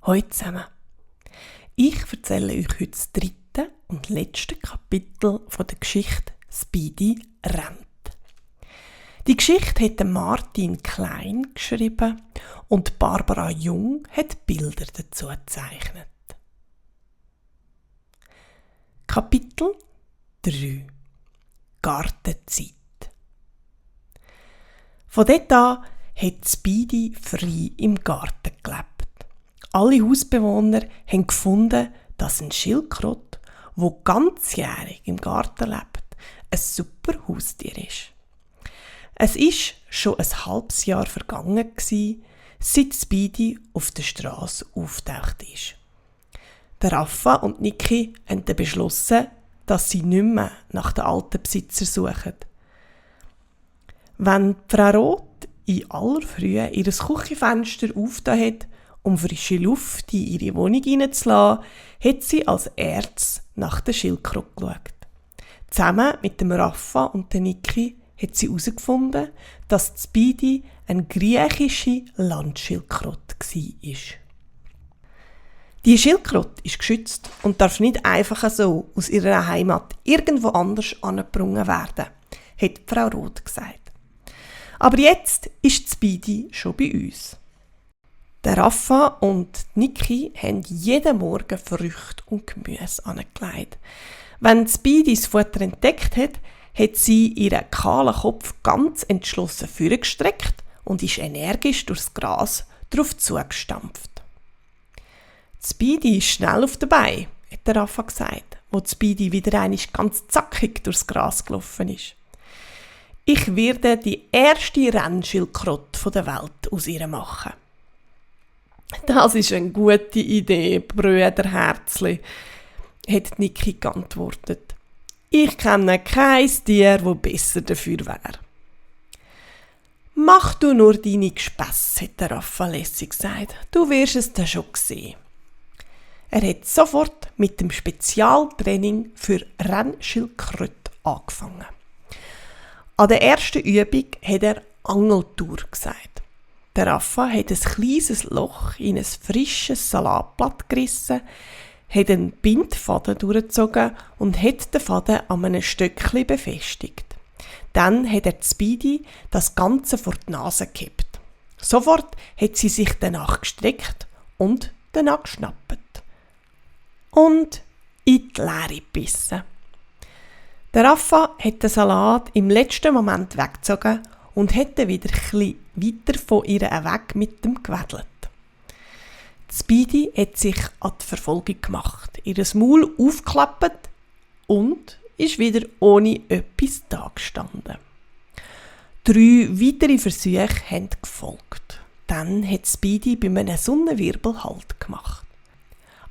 Hallo zusammen. Ich erzähle euch heute das 3. und letzte Kapitel von der Geschichte «Speedy rennt». Die Geschichte hat Martin Klein geschrieben und Barbara Jung hat Bilder dazu gezeichnet. Kapitel 3 Gartenzeit. Von dort an hat Speedy frei im Garten gelebt. Alle Hausbewohner haben gefunden, dass ein Schildkröte, wo ganzjährig im Garten lebt, ein super Haustier ist. Es ist schon ein halbes Jahr vergangen, seit Speedy auf der Straße auftaucht ist. Der Raffa und Niki haben dann beschlossen, dass sie nicht mehr nach den alten Besitzer suchen. Wenn Frau Roth in aller Frühe ihr Küchenfenster aufgetan hat, um frische Luft in ihre Wohnung hineinzulassen, hat sie als erstes nach der Schildkröte geschaut. Zusammen mit dem Raffa und der Niki hat sie herausgefunden, dass Speedy eine griechische Landschildkröte war. Die Schildkröte ist geschützt und darf nicht einfach so aus ihrer Heimat irgendwo anders angebracht werden, hat Frau Roth gesagt. Aber jetzt ist Speedy schon bei uns. Der Raffa und Niki haben jeden Morgen Früchte und Gemüse angelegt. Wenn Speedy das Futter entdeckt hat, hat sie ihren kahlen Kopf ganz entschlossen vorgestreckt und ist energisch durchs Gras darauf zugestampft. Speedy ist schnell auf den Beinen, hat der Raffa gesagt, wo Speedy wieder einmal ganz zackig durchs Gras gelaufen ist. Ich werde die erste Rennschildkröte der Welt aus ihr machen. Das ist eine gute Idee, Brüderherzli, hat Niki geantwortet. Ich kenne kein Tier, das besser dafür wäre. Mach du nur deine Gespässe, hat der Raffa lässig gesagt. Du wirst es dann schon sehen. Er hat sofort mit dem Spezialtraining für Rennschildkröte angefangen. An der ersten Übung hat er Angeltour gesagt. Der Raffa hat ein kleines Loch in ein frisches Salatblatt gerissen, hat einen Bindfaden durchgezogen und hat den Faden an einem Stöckchen befestigt. Dann hat er Speedy das Ganze vor die Nase gekippt. Sofort hat sie sich danach gestreckt und danach geschnappt. Und in die Leere gebissen. Der Raffa hat den Salat im letzten Moment weggezogen und hätte wieder etwas weiter von ihr weg mit dem gewedelt. Speedy hat sich an die Verfolgung gemacht, ihr Maul aufgeklappt und ist wieder ohne etwas dagestanden. 3 weitere Versuche haben gefolgt. Dann hat Speedy bei einem Sonnenwirbel Halt gemacht.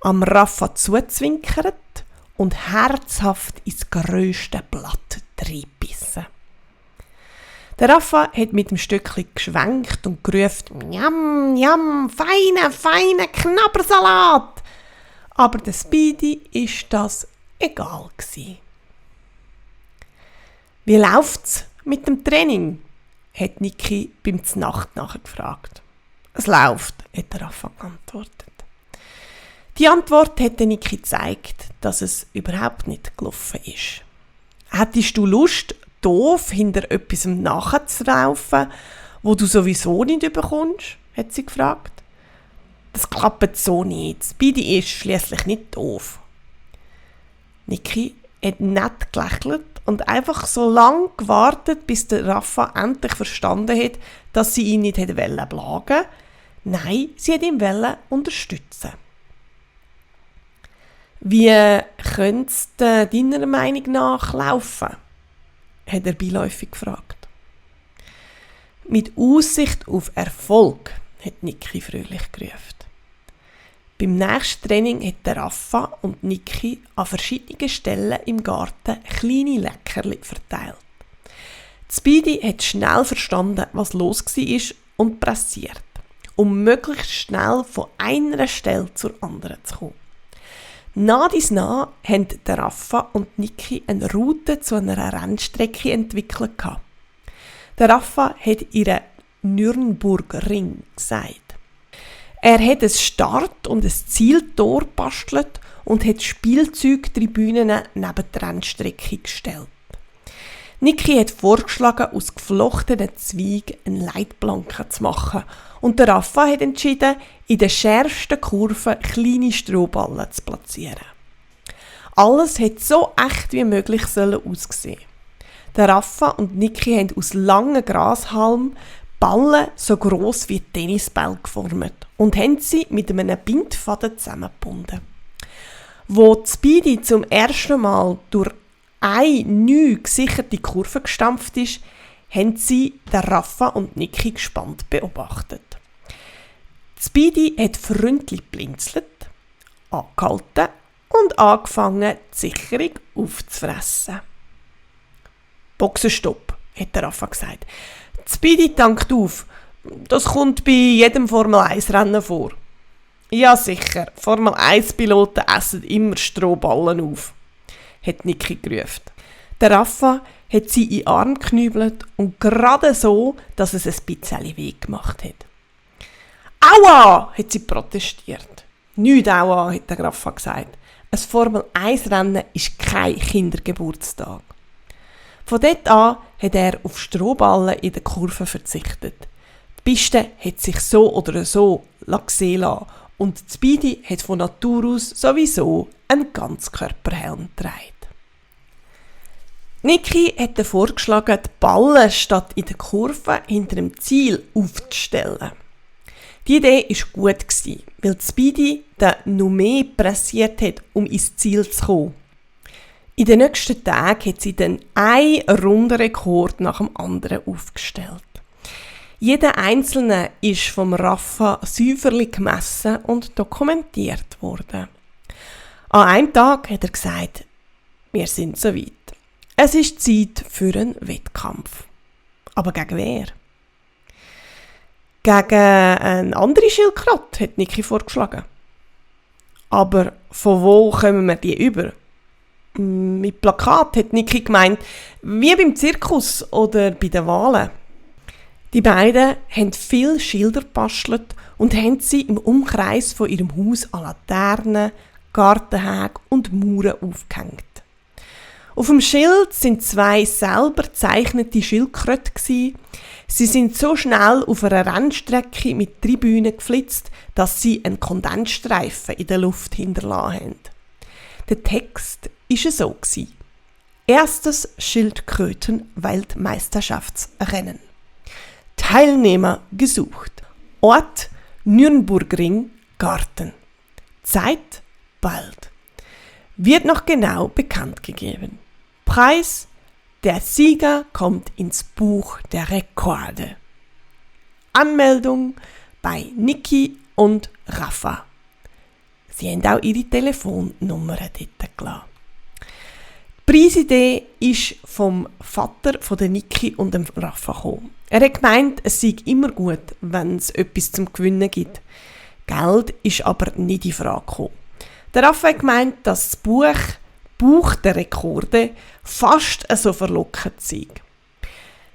Am Raffa zuzwinkert und herzhaft ins grösste Blatt reingebissen. Der Raffa hat mit dem Stöckchen geschwenkt und gerufen, «Njam, njam, feiner Knabbersalat!» Aber der Speedy ist das egal gewesen. «Wie läuft's mit dem Training?» hat Niki beim Znacht nachgefragt. «Es läuft», hat der Raffa geantwortet. Die Antwort hat Niki gezeigt, dass es überhaupt nicht gelaufen ist. «Hättest du Lust, doof hinter etwas nachzulaufen, wo du sowieso nicht bekommst?» hat sie gefragt. «Das klappt so nicht. Speedy ist schliesslich nicht doof.» Niki hat nett gelächelt und einfach so lange gewartet, bis der Raffa endlich verstanden hat, dass sie ihn nicht plagen wollte. Nein, sie hat ihn unterstützen. «Wie könnte es deiner Meinung nach laufen?» hat er beiläufig gefragt. «Mit Aussicht auf Erfolg», hat Niki fröhlich gerufen. Beim nächsten Training hat der Raffa und Niki an verschiedenen Stellen im Garten kleine Leckerli verteilt. Speedy hat schnell verstanden, was los war und pressiert, um möglichst schnell von einer Stelle zur anderen zu kommen. Nach dies nach haben der Raffa und Niki eine Route zu einer Rennstrecke entwickelt. Der Raffa hat ihren Nürnbergring gesagt. Er hat ein Start- und ein Zieltor gebastelt und hat Spielzeugtribünen neben die Rennstrecke gestellt. Niki hat vorgeschlagen, aus geflochtenen Zweigen eine Leitplanke zu machen und der Raffa hat entschieden, in der schärfsten Kurve kleine Strohballen zu platzieren. Alles hat so echt wie möglich aussehen. Der Raffa und Niki haben aus langen Grashalmen Ballen so gross wie Tennisbälle geformt und haben sie mit einem Bindfaden zusammengebunden. Wo Speedy zum ersten Mal durch eine neu gesicherte Kurve gestampft ist, haben sie den Raffa und Niki gespannt beobachtet. Speedy hat freundlich blinzelt, angehalten und angefangen, die Sicherung aufzufressen. «Boxenstopp», hat der Raffa gesagt. «Speedy tankt auf. Das kommt bei jedem Formel-1-Rennen vor.» «Ja sicher, Formel-1-Piloten essen immer Strohballen auf», hat Niki gerufen. Der Raffa hat sie in den Arm geknübelt und gerade so, dass es ein bisschen weh gemacht hat. «Aua!» hat sie protestiert. «Nicht Aua», hat der Raffa gesagt. Ein Formel-1-Rennen ist kein Kindergeburtstag. Von dort an hat er auf Strohballen in der Kurve verzichtet. Die Piste hat sich so oder so sehen lassen und Speedy hat von Natur aus sowieso einen Ganzkörperhelm getragen. Niki hat vorgeschlagen, die Ballen statt in der Kurve hinter dem Ziel aufzustellen. Die Idee war gut, weil Speedy den noch mehr pressiert hat, um ins Ziel zu kommen. In den nächsten Tagen hat sie dann einen Rundenrekord nach dem anderen aufgestellt. Jeder einzelne ist vom Raffa säuferlich gemessen und dokumentiert worden. An einem Tag hat er gesagt, wir sind soweit. Es ist Zeit für einen Wettkampf. Aber gegen wer? Gegen eine andere Schildkröte, hat Niki vorgeschlagen. Aber von wo kommen wir die über? Mit Plakat, hat Niki gemeint, wie beim Zirkus oder bei den Wahlen. Die beiden haben viele Schilder gebastelt und haben sie im Umkreis von ihrem Haus an Laternen, Gartenhägen und Mauern aufgehängt. Auf dem Schild sind 2 selber gezeichnete Schildkröten. Sie sind so schnell auf einer Rennstrecke mit Tribünen geflitzt, dass sie einen Kondensstreifen in der Luft hinterlassen haben. Der Text war so: Erstes Schildkröten-Weltmeisterschaftsrennen. Teilnehmer gesucht. Ort Nürnbergring, Garten. Zeit bald. Wird noch genau bekannt gegeben. Preis: Der Sieger kommt ins Buch der Rekorde. Anmeldung bei Niki und Raffa. Sie haben auch ihre Telefonnummer dort gelassen. Die Preisidee ist vom Vater von der Niki und dem Raffa gekommen. Er hat gemeint, es sei immer gut, wenn es etwas zum Gewinnen gibt. Geld ist aber nicht in Frage gekommen. Der Raffa hat gemeint, dass das Buch der Rekorde fast so verlockend sei.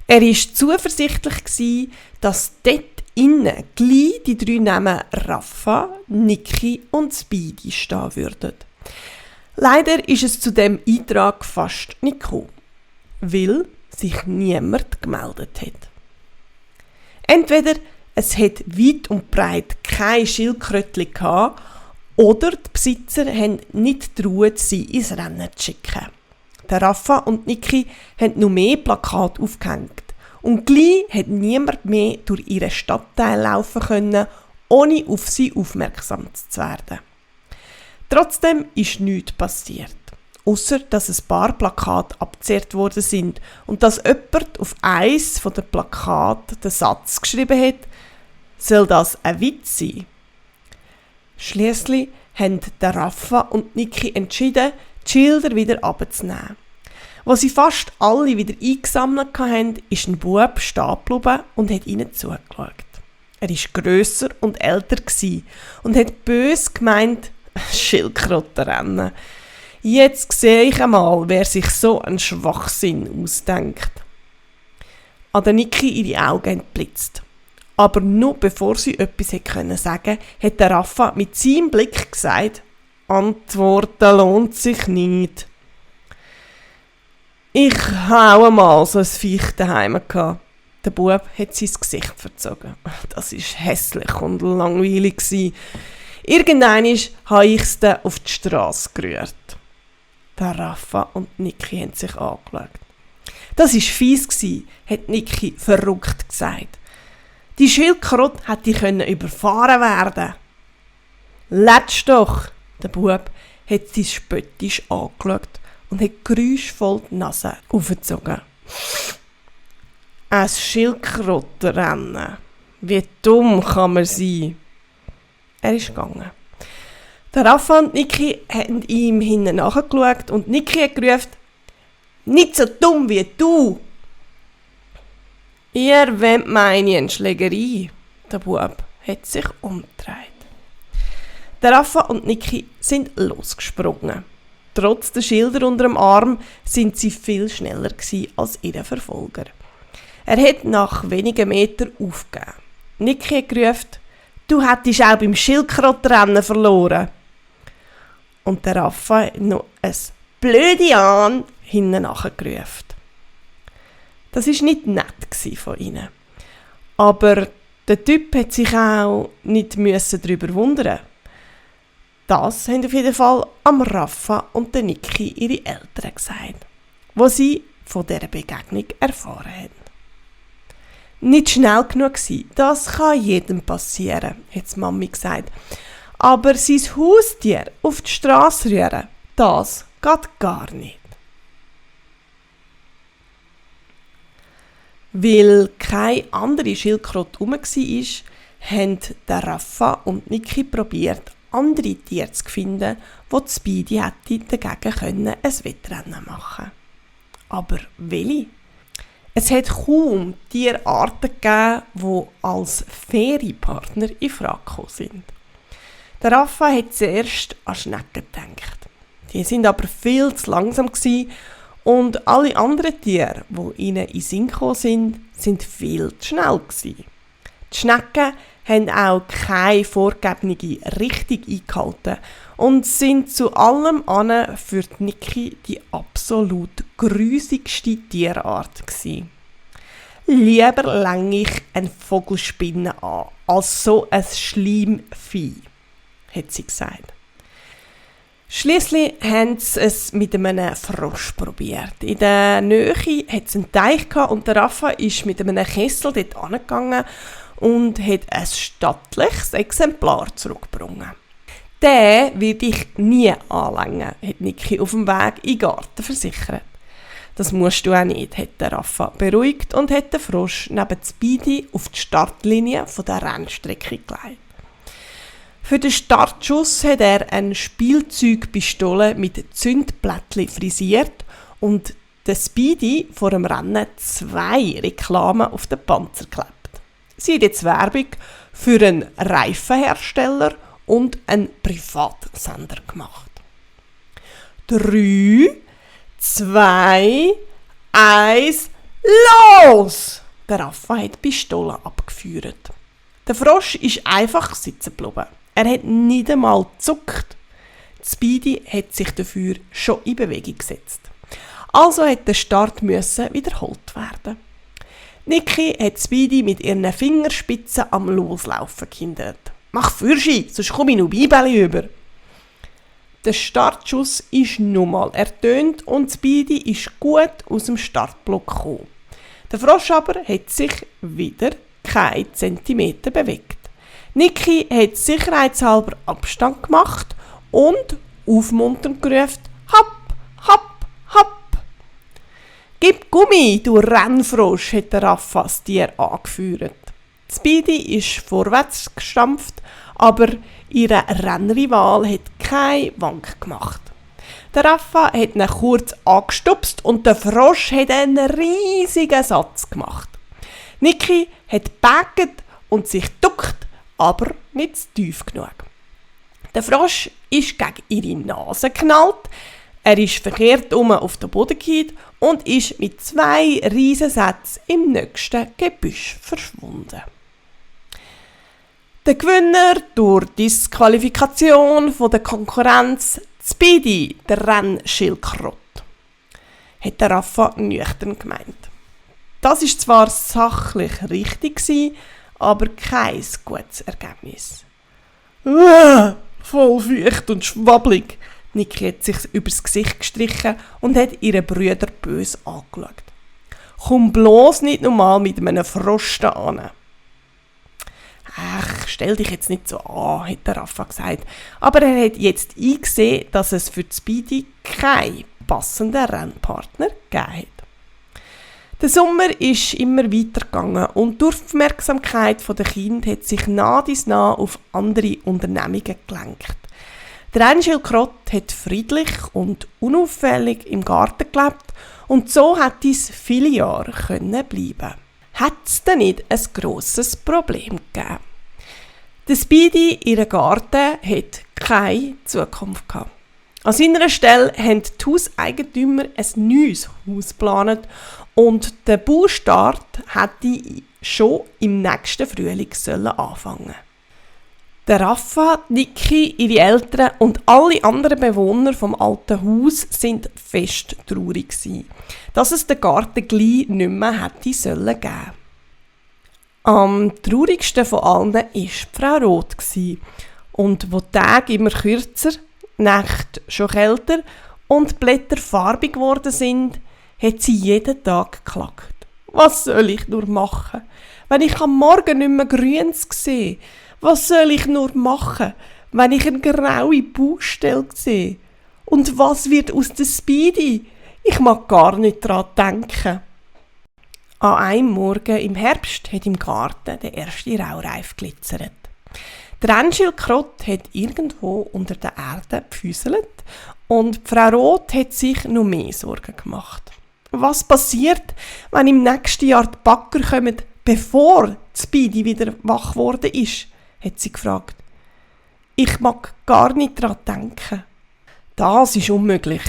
Er war zuversichtlich, dass dort innen gleich die 3 Namen Raffa, Niki und Speedy stehen würden. Leider ist es zu dem Eintrag fast nicht gekommen, weil sich niemand gemeldet hat. Entweder es hat weit und breit keine Schildkrötchen gehabt, oder die Besitzer haben nicht getraut, sie ins Rennen zu schicken. Der Raffa und Niki haben noch mehr Plakate aufgehängt. Und gleich hat niemand mehr durch ihren Stadtteil laufen können, ohne auf sie aufmerksam zu werden. Trotzdem ist nichts passiert. Ausser dass ein paar Plakate abgezehrt worden sind und dass jemand auf eins der Plakate den Satz geschrieben hat, soll das ein Witz sein? Schliesslich haben der Raffa und Niki entschieden, die Schilder wieder abzunehmen. Als sie fast alle wieder eingesammelt hatten, ist ein Bub stehen geblieben und hat ihnen zugeschaut. Er war grösser und älter und hat bös gemeint, Schildkrötenrennen. Jetzt sehe ich einmal, wer sich so einen Schwachsinn ausdenkt. An der Niki ihre Augen entblitzt. Aber nur bevor sie etwas sagen konnte, hat der Raffa mit seinem Blick gesagt, Antworten lohnt sich nicht. Ich habe auch mal so ein Viech daheim gehabt. Der Bub hat sein Gesicht verzogen. Das war hässlich und langweilig. Irgendwann habe ich es dann auf die Strasse gerührt. Der Raffa und Niki haben sich angeschaut. Das war fies, hat Niki verrückt gesagt. Die Schildkröte hätte überfahren werden. Letsch doch! Der Bub hat sie spöttisch angeschaut und hat geräuschvoll die Nase aufgezogen. Ein Schildkrötenrennen. Wie dumm kann man sein? Er ist gegangen. Der Raffa und Niki haben ihm hinten nachgeschaut und Niki hat gerufen, nicht so dumm wie du! Ihr wollt meine Schlägerei. Der Bub hat sich umgedreht. Der Raffa und Niki sind losgesprungen. Trotz der Schilder unter dem Arm sind sie viel schneller als ihre Verfolger. Er hat nach wenigen Metern aufgegeben. Niki hat gerufen, du hättest auch beim Schildkrötenrennen verloren. Und der Raffa hat noch ein blöde An hinten nachgerufen. Das war nicht nett von ihnen. Aber der Typ hat sich auch nicht darüber wundern. Das haben auf jeden Fall am Raffa und der Niki ihre Eltern gesagt, wo sie von dieser Begegnung erfahren haben. Nicht schnell genug sein, das kann jedem passieren, hat die Mami gesagt. Aber sein Haustier auf die Strasse rühren, das geht gar nicht. Weil keine andere Schildkröte herum war, haben der Raffa und Niki probiert, andere Tiere zu finden, die Speedy hätte dagegen ein Wettrennen machen können. Aber welche? Es hat kaum Tierarten gegeben, die als Ferienpartner in Frage gekommen sind. Der Raffa hat zuerst an Schnecken gedacht. Die sind aber viel zu langsam und alle anderen Tiere, die ihnen in den Sinn gekommen sind viel zu schnell gewesen. Die Schnecken haben auch keine vorgegebene Richtung eingehalten und sind zu allem an für die Niki die absolut grusigste Tierart gewesen. Lieber länge ich eine Vogelspinne an, als so ein Schleimvieh, hat sie gesagt. Schliesslich haben sie es mit einem Frosch probiert. In der Nähe hat es einen Teich und der Raffa ist mit einem Kessel dort angegangen und hat ein stattliches Exemplar zurückgebracht. Den werde ich nie anlängen, hat Niki auf dem Weg in den Garten versichert. Das musst du auch nicht, hat der Raffa beruhigt und hat den Frosch neben Speedy auf die Startlinie der Rennstrecke gelegt. Für den Startschuss hat er eine Spielzeugpistole mit Zündblättchen frisiert und der Speedy vor dem Rennen 2 Reklamen auf den Panzer geklebt. Sie hat jetzt Werbung für einen Reifenhersteller und einen Privatsender gemacht. 3, 2, 1, los! Der Raffa hat die Pistole abgeführt. Der Frosch ist einfach sitzen geblieben. Er hat nicht einmal gezuckt. Speedy hat sich dafür schon in Bewegung gesetzt. Also hat der Start wiederholt werden. Niki hat Speedy mit ihren Fingerspitzen am Loslaufen gehindert. «Mach Fürschi, sonst komme ich noch Beibeli über!» Der Startschuss ist nochmal ertönt und Speedy ist gut aus dem Startblock gekommen. Der Frosch aber hat sich wieder keinen Zentimeter bewegt. Niki hat sicherheitshalber Abstand gemacht und aufmunternd gerufen, «Happ, happ, happ!» «Gib Gummi, du Rennfrosch!» hat der Raffa das Tier angeführt. Speedy ist vorwärts gestampft, aber ihr Rennrival hat keine Wank gemacht. Der Raffa hat ihn kurz angestupst und der Frosch hat einen riesigen Satz gemacht. Niki hat gebägt und sich duckt, aber nicht zu tief genug. Der Frosch ist gegen ihre Nase geknallt, er ist verkehrt auf den Boden gefallen und ist mit 2 Riesensätzen im nächsten Gebüsch verschwunden. Der Gewinner durch Disqualifikation von der Konkurrenz Speedy, der Rennschildkröte, hat der Raffa nüchtern gemeint. Das ist zwar sachlich richtig gewesen, aber kein gutes Ergebnis. Voll feucht und schwabbelig. Niki hat sich übers Gesicht gestrichen und hat ihren Brüder böse angeschaut. Komm bloß nicht nochmal mit einem Frosch an. Ach, stell dich jetzt nicht so an, hat der Raffa gesagt. Aber er hat jetzt eingesehen, dass es für die Speedy keinen passenden Rennpartner gegeben hat. Der Sommer ist immer weitergegangen und die Aufmerksamkeit der Kinder hat sich nah dies nah auf andere Unternehmungen gelenkt. Der Rennschildkröte hat friedlich und unauffällig im Garten gelebt und so hat es viele Jahre bleiben. Hat es dann nicht ein grosses Problem gegeben. Der Speedy, ihr Garten, hat keine Zukunft gehabt. An seiner Stelle haben die Hauseigentümer ein neues Haus geplant und der Baustart hätte schon im nächsten Frühling anfangen. Der Raffa, Niki, ihre Eltern und alle anderen Bewohner vom alten Haus sind fest traurig gewesen, dass es den Garten gleich nicht mehr hätte geben. Am traurigsten von allen war Frau Roth und wo die Tage immer kürzer, die Nächte schon kälter und die Blätter farbig geworden sind, hat sie jeden Tag geklagt. Was soll ich nur machen, wenn ich am Morgen nicht mehr Grünes sehe? Was soll ich nur machen, wenn ich eine graue Baustelle sehe? Und was wird aus der Speedy? Ich mag gar nicht daran denken. An einem Morgen im Herbst hat im Garten der erste Raureif glitzert. Der Rennschildkröte hat irgendwo unter der Erde gefüßelt und Frau Roth hat sich noch mehr Sorgen gemacht. Was passiert, wenn im nächsten Jahr die Bagger kommen, bevor die Speedy wieder wach geworden ist? Hat sie gefragt. Ich mag gar nicht daran denken. Das ist unmöglich,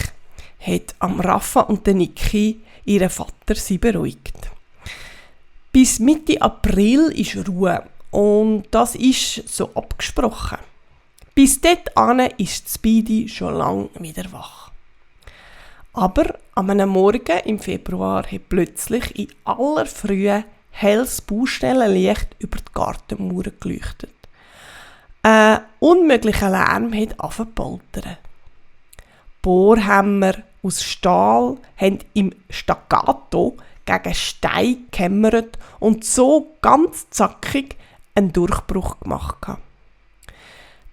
hat am Raffa und der Niki ihren Vater sie beruhigt. Bis Mitte April ist Ruhe und das ist so abgesprochen. Bis dahin ist die Speedy schon lange wieder wach. Aber an einem Morgen im Februar hat plötzlich in aller Frühe helles Baustellenlicht über die Gartenmauer geleuchtet. Ein unmöglicher Lärm hat angefangen zu poltern. Bohrhammer aus Stahl haben im Staccato gegen Stein gehämmert und so ganz zackig einen Durchbruch gemacht.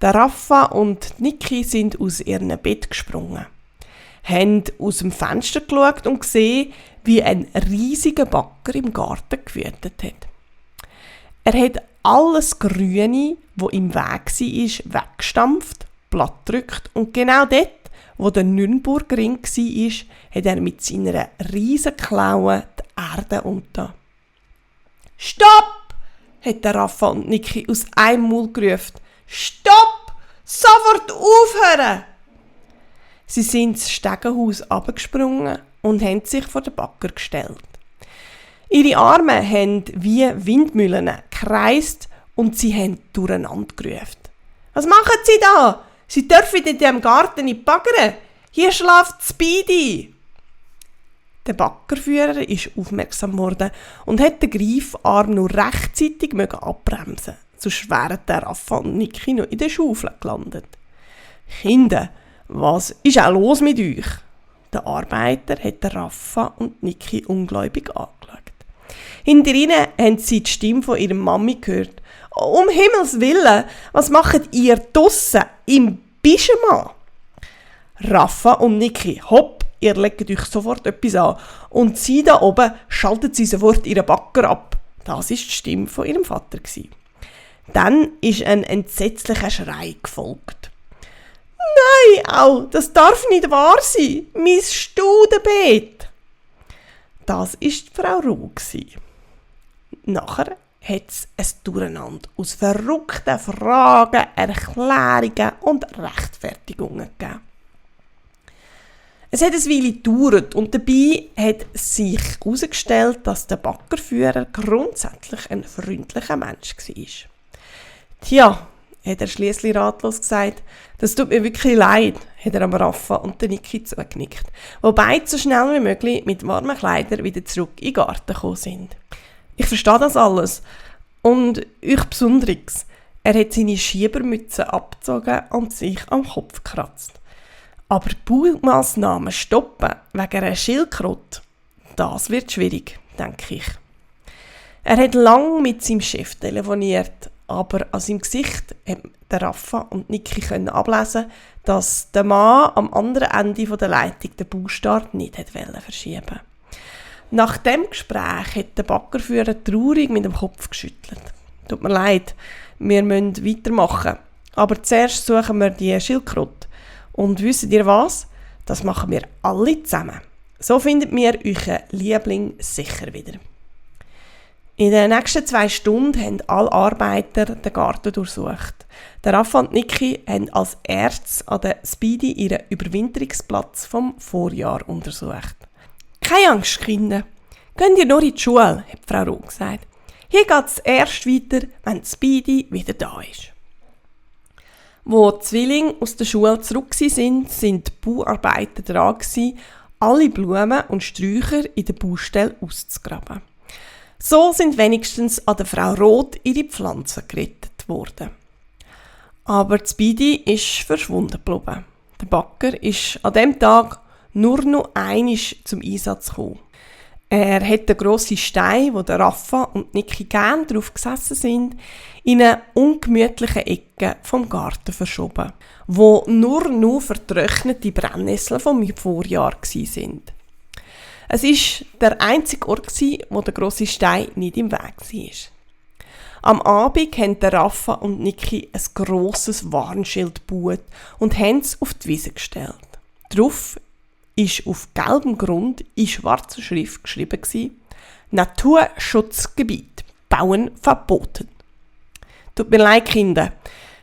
Der Raffa und Niki sind aus ihrem Bett gesprungen, haben aus dem Fenster geschaut und gesehen, wie ein riesiger Bagger im Garten gewütet hat. Er hat alles Grüne, das im Weg war, weggestampft, plattgedrückt und genau dort, wo der Nürnbergring war, hat er mit seiner riesen Klaue die Erde unter. «Stopp!» hat der Raffa und Niki aus einem Maul gerufen. «Stopp! Sofort aufhören!» Sie sind ins Stegenhaus runtergesprungen und haben sich vor den Bagger gestellt. Ihre Arme haben wie Windmühlen gekreist und sie haben durcheinander gerufen. «Was machen Sie da? Sie dürfen in diesem Garten nicht baggern. Hier schläft Speedy!» Der Baggerführer ist aufmerksam geworden und hat den Greifarm nur rechtzeitig abbremsen. Sonst wären der Raffa und Niki noch in der Schaufel gelandet. «Kinder, was ist auch los mit euch?» Der Arbeiter hat den Raffa und Niki ungläubig angeschaut. Hinter ihnen haben sie die Stimme von ihrer Mami gehört. «Um Himmels Willen, was macht ihr draussen im Pyjama?» Raffa und Niki, hopp, ihr legt euch sofort etwas an. Und sie da oben schaltet sie sofort ihren Bagger ab. Das ist die Stimme von ihrem Vater. Dann ist ein entsetzlicher Schrei gefolgt. «Nein, au, das darf nicht wahr sein! Mein Studenbett!» Das war die Frau Ruh. Nachher hat es ein Durcheinander aus verrückten Fragen, Erklärungen und Rechtfertigungen gegeben. Es hat eine Weile gedauert und dabei hat sich herausgestellt, dass der Baggerführer grundsätzlich ein freundlicher Mensch war. Tja, hat er schliesslich ratlos gesagt. Das tut mir wirklich leid, hat er am Raffa und der Niki zugenickt, wo beide so schnell wie möglich mit warmen Kleidern wieder zurück in den Garten gekommen sind. Ich verstehe das alles. Und ich besonders. Er hat seine Schiebermütze abgezogen und sich am Kopf gekratzt. Aber Baumassnahmen stoppen wegen einer Schildkröte, das wird schwierig, denke ich. Er hat lange mit seinem Chef telefoniert, aber an seinem Gesicht haben der Raffa und Niki ablesen, dass der Mann am anderen Ende der Leitung den Baustart nicht verschieben wollte. Nach dem Gespräch hat der Baggerführer traurig mit dem Kopf geschüttelt. Tut mir leid, wir müssen weitermachen. Aber zuerst suchen wir die Schildkröte. Und wisst ihr was? Das machen wir alle zusammen. So findet ihr euren Liebling sicher wieder. In den nächsten 2 Stunden haben alle Arbeiter den Garten durchsucht. Der Raffa und Niki haben als erstes an der Speedy ihren Überwinterungsplatz vom Vorjahr untersucht. «Keine Angst, Kinder. Geht ihr nur in die Schule», hat Frau Roth gesagt. «Hier geht es erst weiter, wenn die Speedy wieder da ist.» Wo die Zwillinge aus der Schule zurück sind die Bauarbeiter dran, alle Blumen und Sträucher in der Baustelle auszugraben. So sind wenigstens an der Frau Roth ihre Pflanzen gerettet worden. Aber die Speedy ist verschwunden geblieben. Der Bagger ist an diesem Tag nur noch einmal zum Einsatz gekommen. Er hat den grossen Stein, wo der Raffa und Niki gern drauf gesessen sind, in eine ungemütliche Ecke vom Garten verschoben, wo nur noch vertrocknete Brennnesseln vom Vorjahr waren. Es war der einzige Ort, wo der grosse Stein nicht im Weg war. Am Abend haben der Raffa und Niki ein grosses Warnschild gebaut und haben es auf die Wiese gestellt. Darauf ist auf gelbem Grund in schwarzer Schrift geschrieben: Naturschutzgebiet, Bauen verboten. Tut mir leid, Kinder,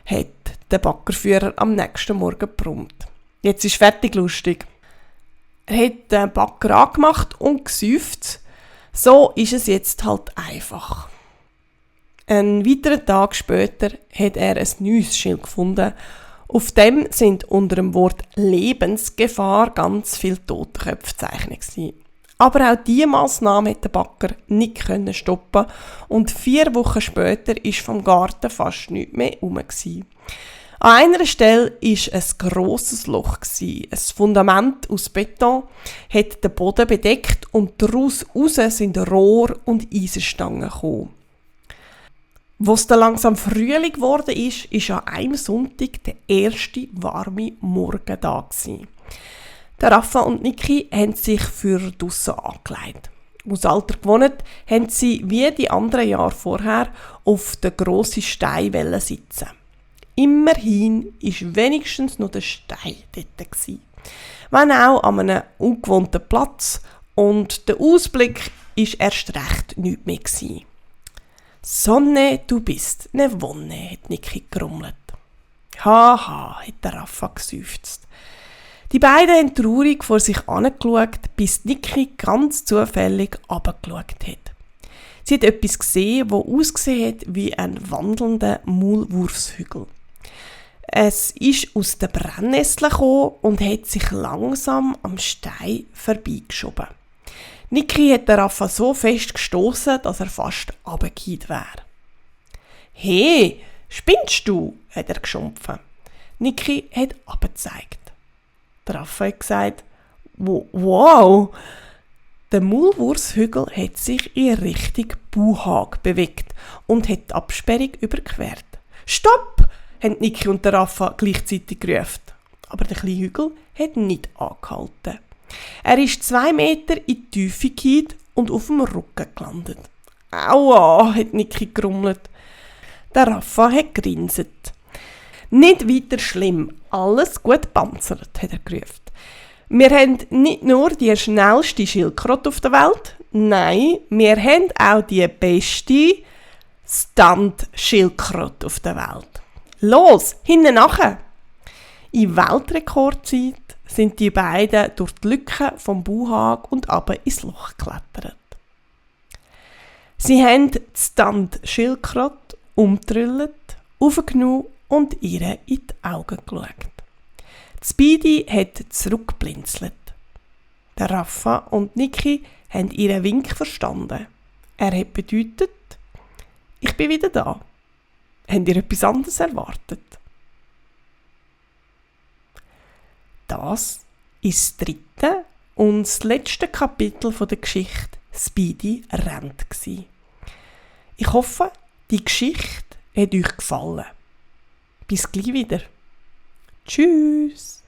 hat der Baggerführer am nächsten Morgen gebrummt. Jetzt ist fertig lustig. Er hat den Bagger angemacht und gesäuft. So ist es jetzt halt einfach. Einen weiteren Tag später hat er ein neues Schild gefunden. Auf dem sind unter dem Wort Lebensgefahr ganz viele Totenköpfe gezeichnet. Aber auch diese Massnahme hat der Bagger nicht stoppen und 4 Wochen später war vom Garten fast nichts mehr herum. An einer Stelle war ein grosses Loch. Ein Fundament aus Beton hat den Boden bedeckt und daraus sind Rohr und Eisenstangen gekommen. Wo es dann langsam Frühling geworden ist, war an einem Sonntag der erste warme Morgen da. Der Raffa und Niki haben sich für draussen angelegt. Aus Alter gewohnt, haben sie wie die anderen Jahre vorher auf den grossen Stein sitzen. Immerhin war wenigstens noch der Stein dort. Wenn auch an einem ungewohnten Platz und der Ausblick war erst recht nichts mehr. «Sonne, du bist ne Wonne», hat Niki gerummelt. «Haha», hat der Raffa geseufzt. Die beiden haben traurig vor sich angeschaut, bis Niki ganz zufällig runtergeschaut hat. Sie hat etwas gesehen, das ausgesehen hat wie ein wandelnder Maulwurfshügel. Es ist aus den Brennnesseln gekommen und hat sich langsam am Stein vorbeigeschoben. Niki hat den Raffa so fest gestossen, dass er fast runtergefallen wäre. «Hey, spinnst du?» hat er geschumpfen. Niki hat runtergezeigt. Der Raffa hat gesagt: «Wow!» Der Maulwurfshügel hat sich in Richtung Bauhag bewegt und hat die Absperrung überquert. «Stopp!» haben Niki und der Raffa gleichzeitig gerufen. Aber der kleine Hügel hat nicht angehalten. Er ist 2 Meter in die Tiefe gefallen und auf dem Rücken gelandet. «Aua!» hat Niki gerummelt. Der Raffa hat gegrinset. «Nicht weiter schlimm, alles gut gepanzert», hat er gerufen. «Wir haben nicht nur die schnellste Schildkröte auf der Welt, nein, wir haben auch die beste Stunt-Schildkröte auf der Welt. Los, hinten nachher!» In Weltrekordzeit sind die beiden durch die Lücke vom Bauhag und runter ins Loch geklettert. Sie haben die Stunt-Schildkröte umgetrüllt, aufgenommen und ihr in die Augen geschaut. Speedy hat zurückgeblinzelt. Der Raffa und Niki haben ihren Wink verstanden. Er hat bedeutet, ich bin wieder da. Habt ihr etwas anderes erwartet? Das ist das 3. und das letzte Kapitel der Geschichte «Speedy rennt» gsi. Ich hoffe, die Geschichte hat euch gefallen. Bis gleich wieder. Tschüss.